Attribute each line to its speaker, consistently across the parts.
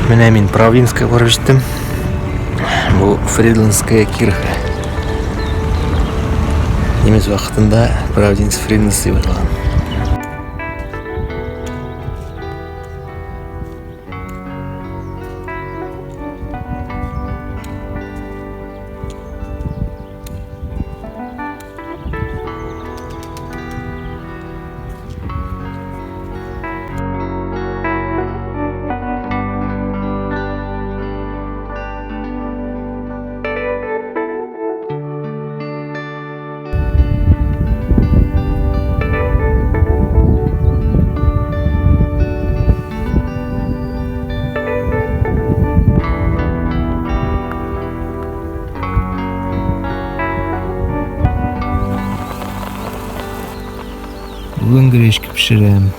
Speaker 1: Менә мин Правдинская барып җиттем. Бу Фридландская кирха. Немец вакытында Правдинск Фридландс дип аталган. Бүген гречка пешерәм.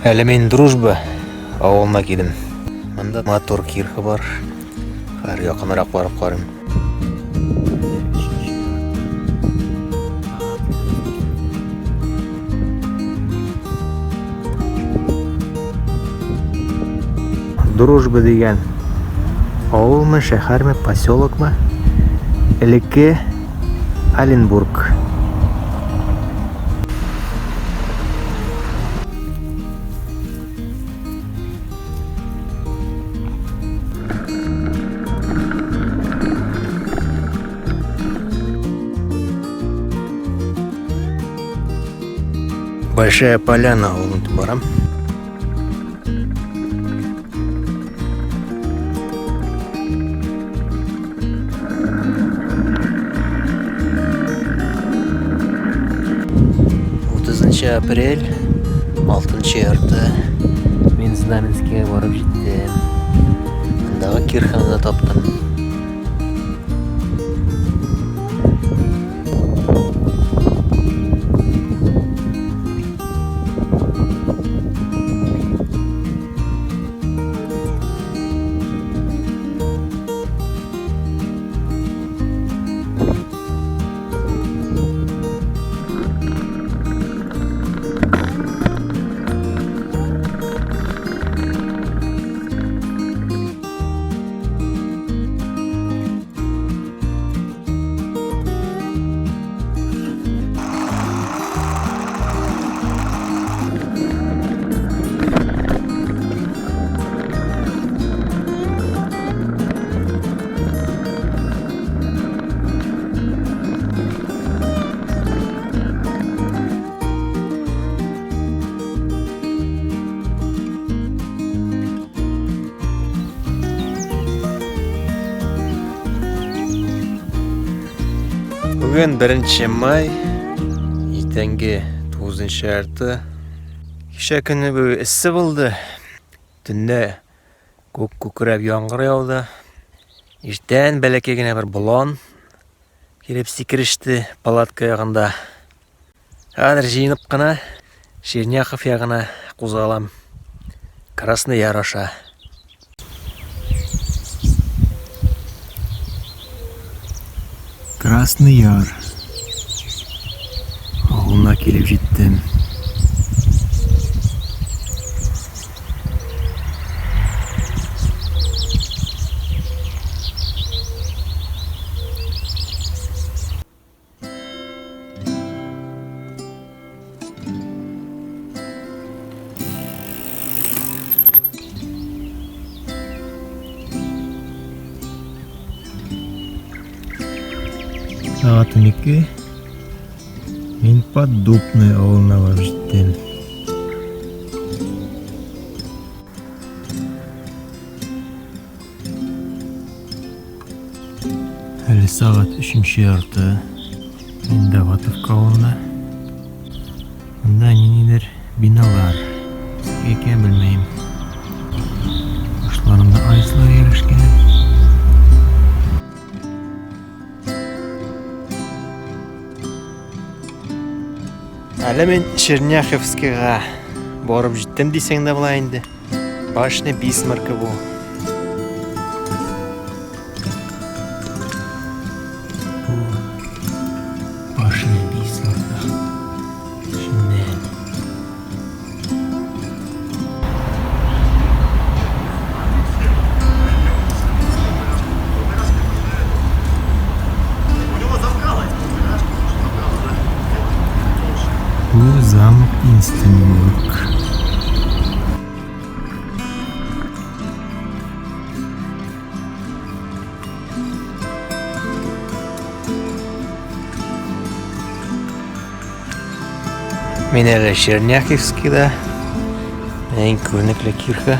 Speaker 1: Әле мин Дружба авылына килдем. Монда матур кирха бар. Хәзер якынрак барып карыйм. Дружба дигән авылмы, шәһәрме, поселокмы? Элекке Оленбург. Большая поляна авылын барам. Утызынчы апрель, алтынчы ярты. Мин Знаменскийга барып җиттем. Андагы кирханы да таптым. Бүген 1 май, иртәнге 9 ярты. Кичә көне буе эссе булды. Төнлә күк күкрәп яңгыр яуды. Иртән бәләкәй генә бер болан килеп сикереште палатка ягында. Хәзер җыенып кына Черняхов ягына кузгалам. Красный Яр аша. Красный Яр авылына килеп җиттем. Сәгать 12. Мин Поддубный авылына барып җиттем. Әле сәгать өченче ярты. Мин Доватовка авылында. Монда ниндидер биналар. Икән белмәйм. Башларында айслар ярәшкән. Әле мин Черняховскийга барып җиттем дисәң дә була инде. Башня Бисмарка бу. Бу башня Бисмарка. Шуннан. Бу замок Инстенбург. Мин әле Черняховскийда. Иң күренекле кирха.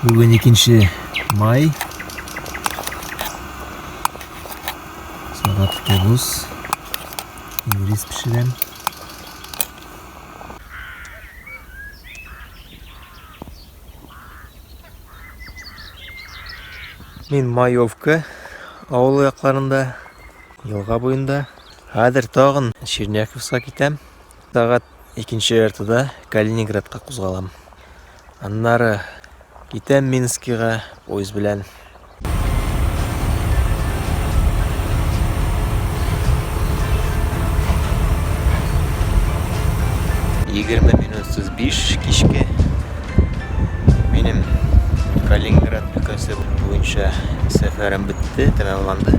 Speaker 1: Бүген 2 май. Сәгать 9. Мин рис пешерәм. Мин Маевка авылы якларында, елга буенда. Хәзер тагын Черняховска китәм. Сәгать икенче яртыда Калининградка кузгалам. Аннары китәм Минскига поезд белән. 20 минутсыз 5 кичке. Минем Калининград өлкәсе буенча сәфәрем бетте, тәмамланды.